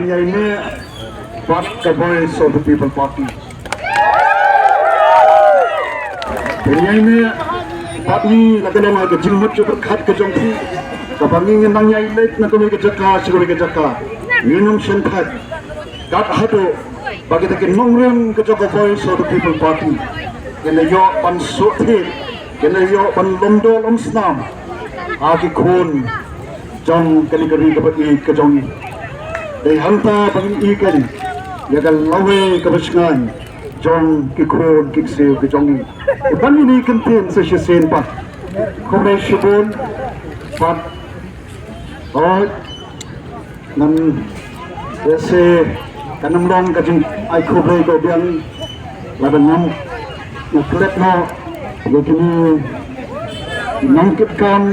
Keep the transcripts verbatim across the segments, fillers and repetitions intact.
Ïa ine pat ka Voice of the People Party. Ïa ine pat ni la ka long ka jingmut jingpyrkhat ka jong phi. Kaba ngi ngin nang ïai leit na kawei ka jaka sha kawei ka jaka. Ngin ym shym thait. Kat haduh ba kita ki nongrim ka jong ka Voice of the People Party kin da ïoh ban suk thik, kin da ïoh ban lum dor lum snam ha ki khun jong kane ka ri kaba ïeit ka jong ngi. Dei hangta ba ngin ïeit ïa ka lawei kaba shngaiñ jong ki khun ki ksiew ki jong ngi. Ban ïa kane ka ktien sa shisien pat. Khublei shibun pat. Oi, ngan ïa se kan ym long ka jingai khublei ko biang lada ngam nga klet noh ïa kine nongkit kam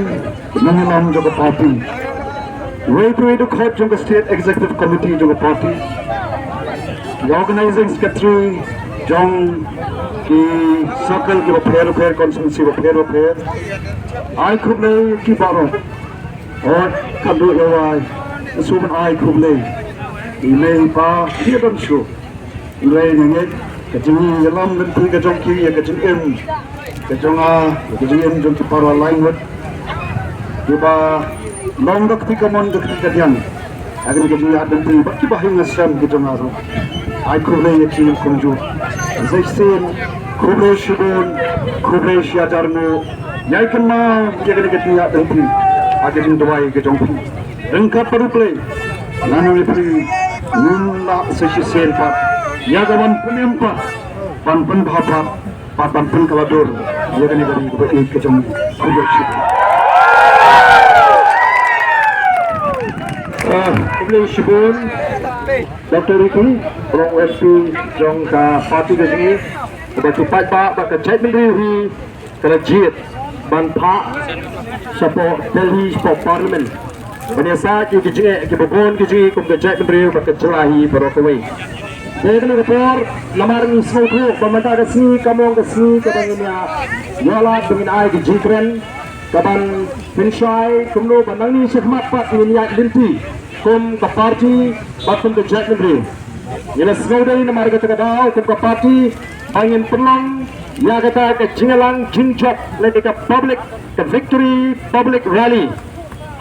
nongïalam jong ka party. Wei pa wei dkhot jong ka State Executive Committee jong ka party, ïa Organizing Secretary jong ki circle kiba pher bapher, constituency bapher bapher. Ai khublei ki baroh. Ot, khadduh ïa wai, shu ban ai khublei. I mei i pa, ïa ban shu. I lei nga ngeit, ka jingïalam lynti ka jong ki, ïa ka jingim ka jong nga, ïa ka jingim jong ki para lai ngut. Kiba long da kti kamon da kti kadiang. Ha kane ka jingïaid lynti bad kiba ha ïing ha sem ki jong nga ruh. Ai khublei ïa ki kumjuh. Sa shisien, khublei shibun, khublei shi hajar nguh. Ïai kynmaw ïa kane ka jingïaid lynti ha ka jingduwai ka jong phi. Ryngkat bad U Blei, ngan ong ïa phi, ngin lah sa shisien pat ïa ka ban pynim pat, ban pynbha pat, bad ban pynkylla dur ïa kane ka ri kaba ïeit ka jong ngi. Khublei shibun. Ah, khublei shibun Doctor Ricky, u long u M P jong ka party ka jong ngi. Kaba ki paidbah bad ka jaitbynriew hi ka la jied ban phah shapoh Delhi, shapoh Parliament, ban ïasaid ïa ki jingeh kiba bun ki jong ngi kum ka jaitbynriew bad ka jylla hi baroh kawei. Te kane ka por, namar ngi sngewthuh ba mynta ka sngi kam long ka sngi kaba ngin ïa ïoh lad ba ngin ai ka jingkren kaban pynshai kumno ba nangne shakhmat pat ngin ïaid lynti kum ka party bad kum ka jaitbynriew. Ngi la sngewdei namar kata ka daw kum ka party ba ngin pynlong ïa kata ka jingïalang jingjop lane ka public, ka victory public rally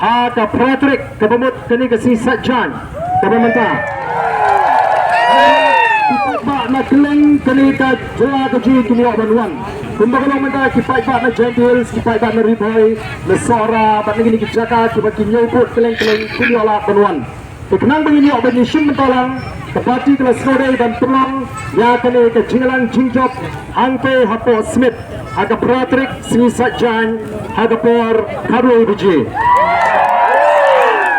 ha ka phra tarik kaba mut kane ka sngi Saitjaiñ kaba mynta. Ki paidbah na kylleng kane ka jylla ka jong ngi kin ïoh ban wan. Kumba ka long mynta ki paidbah na Jaintia Hills, ki paidbah na Ri Bhoi, na Sohra bad na kine ki jaka kiba kin ïoh bud kylleng kylleng kin ïoh lad ban wan. Te khnang ba ngin ïoh ban ïashim bynta lang, ka party ka la sngewdei ban pynlong ïa kane ka jingïalang jingjop hangtei hapoh Smit ha ka phra tarik sngi Saitjaiñ ha ka por khatwei baje.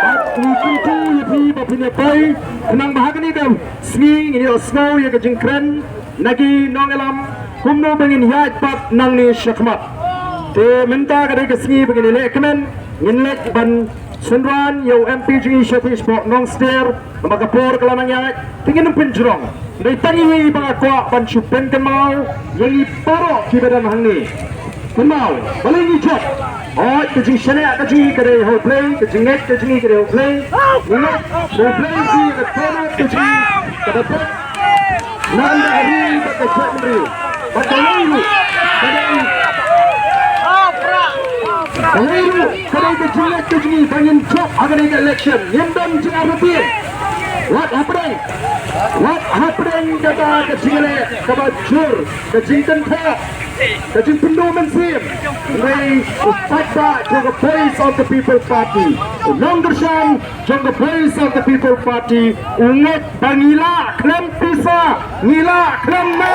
Bad ngi kyntu ïa phi ba phin ïa poi khnang ba ha kane ka sngi ngin ïohsngew ïa ka jingkren na ki nongïalam kumno ba ngin ïaid pat nangne shakhmat. Te mynta ka dei ka sngi ba ngin ïaleh kmen, ngin leit ban synran ïa u M P jong ngi shatei shapoh Nongster, namar ka por ka la nang ïaid, te ngin ym pynjrong. Dei tang iwei iba nga kwah ban shu pynkynmaw ïa ngi baroh kiba don hangne. Kynmaw, balei ngi jop? Hooid, ka jingshaniah ka jong ngi ka dei ha U Blei, ka jingngeit ka jong ngi ka dei ha U Blei. Ngi ngeit ba U Blei un pyndonkam ïa ka dohnud ka jong ngi kaba beit na ka ri bad ka jaitbynriew. Bad ka lei ruh, ka dei, ka lei ruh ka dei ka jingngeit ka jong ngi ba ngin jop ha kane ka election. Ngim don jingartatien. Wat hapdeng, wat hapdeng kata ka jingïaleh kaba jur, ka jingkynthoh, ka jingpynduh mynsiem, hynrei u paidbah jong ka Voice of the People Party, u nongkyrshan jong ka Voice of the People Party u ngeit ba ngi lah khlem pisa, ngi lah khlem na.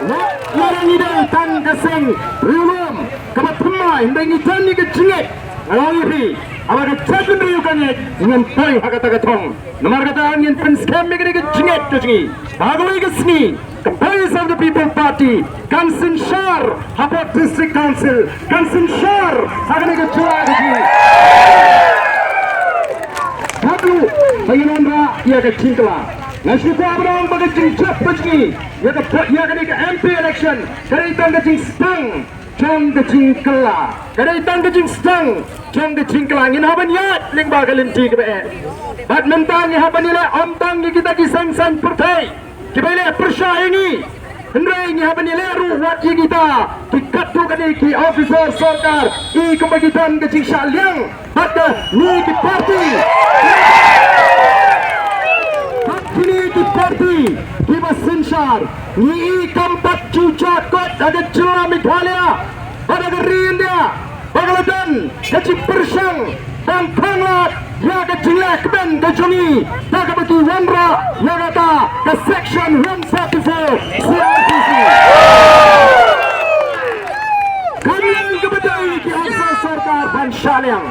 Wat lada ngi dei tang ka seng riewlum kaba thymmai, hynrei ngi don ïa ka jingngeit. Nga ong ïa phi, haba ka jaitbynriew ka ngeit, ngin poi ha kata ka thong. Namar kata ngin pynskhem ïa kane ka jingngeit ka jong ngi. Ba ha kawei ka sngi ka Voice of the People Party kan synshar hapoh District Council, kan synshar ha kane ka jylla ka jong ngi. Haduh ba ngin wanrah ïa ka jingkylla. Nga shu kwah ban ong ba ka jingjop ka jong ngi ïa ka, ïa kane ka M P election ka dei tang ka jingsdang jong ka jingkylla. Ka dei tang ka jingsdang jong ka jingkylla. Ngin hap ban ïaid lyngba ka lynti kaba eh. Bad mynta ngi hap ban ïaleh ym tang ïa kita ki seng saiñ pyrthei kiba ïaleh pyrshah ïa ngi. Hynrei ngi hap ban ïaleh ruh wat ïa kita ki katto katne ki officer sorkar, i kumba ki don ka jingshah liang bad kine ki parti. Bad kine ki parti kiba synshar, ngi i kam pat ju jia koit ha ka jylla Meghalaya bad ha ka ri India ba ka la don ka jingpyrshang ban khanglad ïa ka jingleh kmen ka jong ngi da kaba ki wanrah ïa kata ka Section one forty-four C R P C. Kam long kaba dei ki officer sorkar ban shah liang.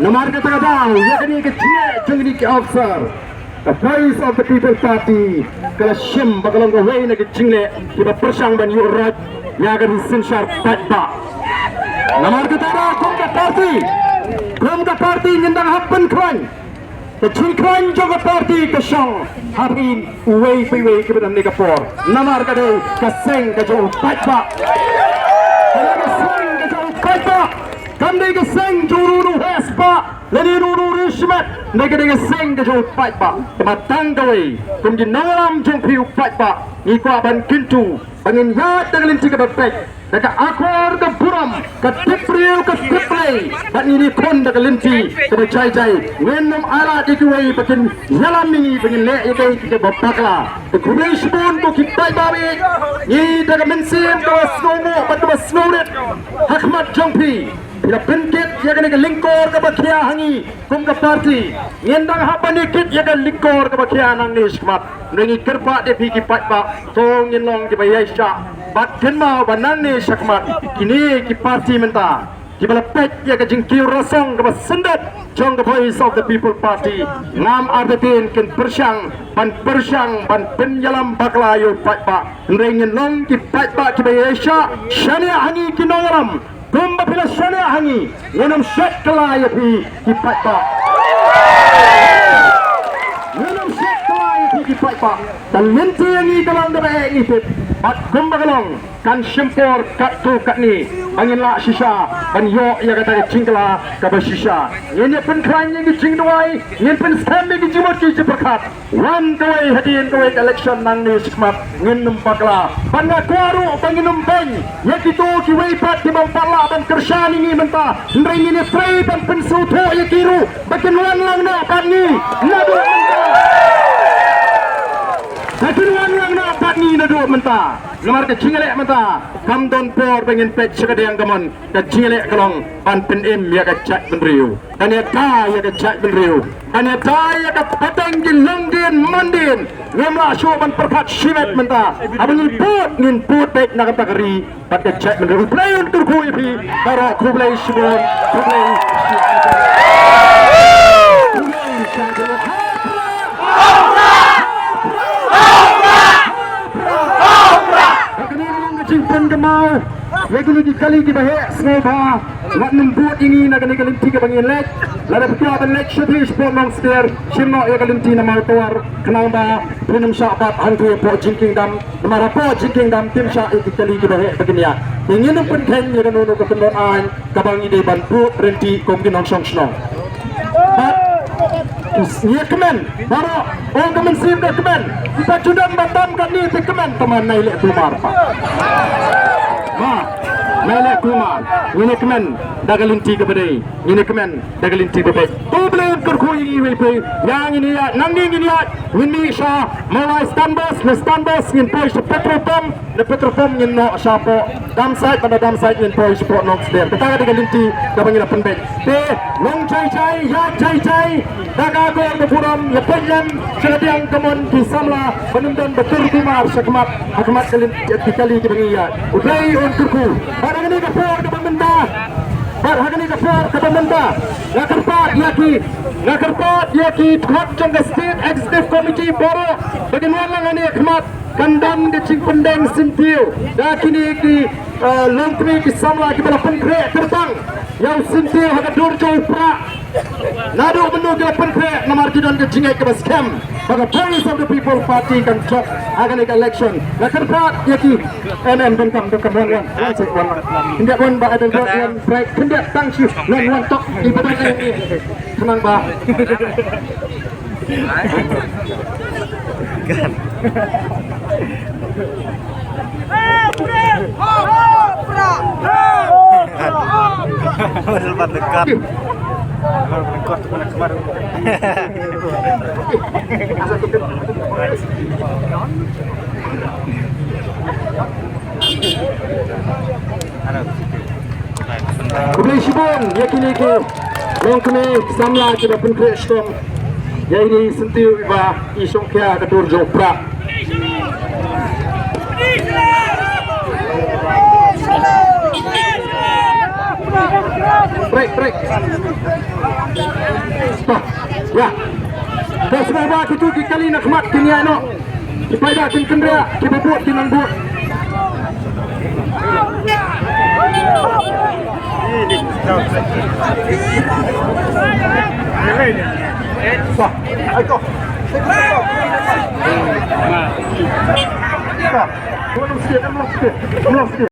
Namar kata ka daw ïa kane ka jingleh jong kine ki officer, ka Voice of the People Party ka la shim ba ka long kawei na ka jingleh kiba pyrshang ban ïuh roit ïa ka jingsynshar paidbah. Namar kata ka daw kum ka parti, kum ka parti ngin dang hap ban khlaiñ. Ka jingkhlaiñ jong ka parti ka shong ha phi uwei pa uwei kiba don ha kane ka por. Namar ka dei ka seng ka jong u paidbah. Ka dei ka seng ka jong u paidbah. Kam dei ka seng jong u riewspah lane u riewshimet. Hynrei ka dei ka seng ka jong u paidbah. Te ma tang kawei kum ki nongïalam jong phi u paidbah, ngi kwah ban kyntu ba ngin ïaid da ka lynti kaba beit, da ka akor ka burom, ka tip briew ka tip Blei, bad ngin ïakhun da ka lynti kaba jai jai. Ngin ym ailad ïa kiwei ba kin ïalam ïa ngi ba ngin leh ïa kaei kaei kaba bakla. Te khublei shibun ko ki paidbah, ngi da ka mynsiem kaba sngewnguh bad kaba sngewrit ha khmat jong phi. Phi la pynkit ïa kane ka lyngkor kaba khia ha ngi kum ka parti. Ngin dang hap ban ïakit ïa ka lyngkor kaba khia nangne shakhmat. Hynrei ngi kyrpad ïa phi ki paidbah, to ngin long kiba ïaishah bad kynmaw ba nangne shakhmat kine ki parti mynta kiba la peit ïa ka jingkiew rasong kaba sendot jong ka Voice of the People Party, ngam artatien kin pyrshang ban pyrshang ban pynïalam bakla ïa u paidbah. Hynrei ngin long ki paidbah kiba ïaishah shaniah ha ngi ki nongïalam. Kumba phi la shaniah ha ngi, ngin ym shet kylla ïa phi ki paidbah. Ngin ym shet kylla ïa phi ki paidbah. Ka lynti ïa ngi ka long kaba eh ngi tip. Bad kumba ka long kan shim por katto katne ba ngin lah shisha ban ïoh ïa kata ka jingkylla kaba shisha. Ngin ïa pynkhlaiñ ïa ki jingduwai, ngin pynskhem ïa ki jingmut ki jingpyrkhat. Wan kawei hadien kawei ka election nangne shakhmat, ngin ym bakla. Bad nga kwah ruh ba ngin ym beiñ ïa kito kiwei pat ki bym pat lah ban kyrshan ïa ngi mynta. Hynrei ngin ïatrei ban pynsngewthuh ïa ki ruh ba kin wan lang noh bad ngi naduh mynta. Ba kin wan lang noh bad ngi naduh mynta. Namar ka jingïaleh mynta kam don por ba ngin peit sha ka diang kamon. Ka jingïaleh ka long ban pynim ïa ka jaitbynriew, ban ïada ïa ka jaitbynriew, ban ïada ïa ka pateng ki longdien mandien. Ngim lah shuh ban pyrkhat shimet mynta. Haba ngi bud, ngin bud beit na kata ka ri bad ka jaitbynriew. U Blei un kyrkhu ïa phi baroh, khublei shibun, khublei shibun. Khublei shibun. Ka kane ka long ka jingpynkynmaw ïa kine ki kali kiba heh sngewbha. Wat nym bud ïa ngi na kane ka lynti kaba ngi leit. Lada phi kwah ban leit sha phi shapoh Nongsder, shim noh ïa ka lynti na Mawtawar, khnang ba phin ym shah bat hangtei hapoh Jingkieng Dam. Namar hapoh Jingkieng Dam kim shah ïa ki kali kiba heh ba kin ïaid. Te ngin ym pynkheiñ ïa kano kano ka kyndon aiñ kaba ngi dei ban bud ryntih kum ki nongshong shnong. Bad ngi kmen baroh, ong ka mynsiem ka kmen. Ym pat ju don ba tam katne te kmen, tang ma nai leh kulmar pat. Ma nai leh kulmar. Ngin ïa kmen da ka lynti kaba dei, ngin ïa kmen da ka lynti ba beit. To U Blei un kyrkhu ïa ngi iwei pa iwei. Ïa ngin ïa, nangne ngin ïa, ngin mih sha Mawlai stand bus, na stand bus ngin poi sha petrol pump, na petrol pump ngin noh shapoh dump site, bad na dump site ngin poi shapoh Nongsder. Kata ka dei ka lynti kaba ngi la pynbeit. Te long jai jai, ïaid jai jai da ka akor ka burom, ïa peit lem sha ka diang kamon ki samla, ban ym don ba tur kulmar shakhmat, ha khmat ka lynti ki kali kiba ngi ïaid. U Blei un kyrkhu. Bad ha kane ka por kaba mynta, bad ha kane ka por kaba mynta, nga kyrpad ïa ki, nga kyrpad ïa ki dkhot jong ka State Executive Committee baroh ba kin wan lang hangne ha khmat. Kan don ka jingpyndeng syntiew da kine ki, eh, longkmie ki samla kiba la pynkhreh kyrpang ïa u syntiew ha ka dur jong u prah. Naduh mynno ki la pynkhreh namar ki don ka jingngeit kaba skhem ba ka Voice of the People Party kan jop ha kane ka election. Nga kyrpad ïa ki M M, donkam, donkam, wan, wan, wan, sek, wan, wan. Khyndiat wan ba Adelbert, wan, break, khyndiat tang shi, wan, wan, tok, i ba don, eh, eh, eh. Khnang ba. Kan. Kan. Kan. Kan. Khublei shibun ïa kine ki longkmie samla kiba pynkhreh shitom ïa ine i syntiew iba i shongkhia ka dur jong u Prah. Break, break. Stop. Ïa. Ka sngewbha kito ki kali na khmat kin ïaid noh. Ki paidbah kin kynriah, kiba bud kin nang bud. Wah, ai ko. Wah, belum sikit, belum sikit, belum sikit.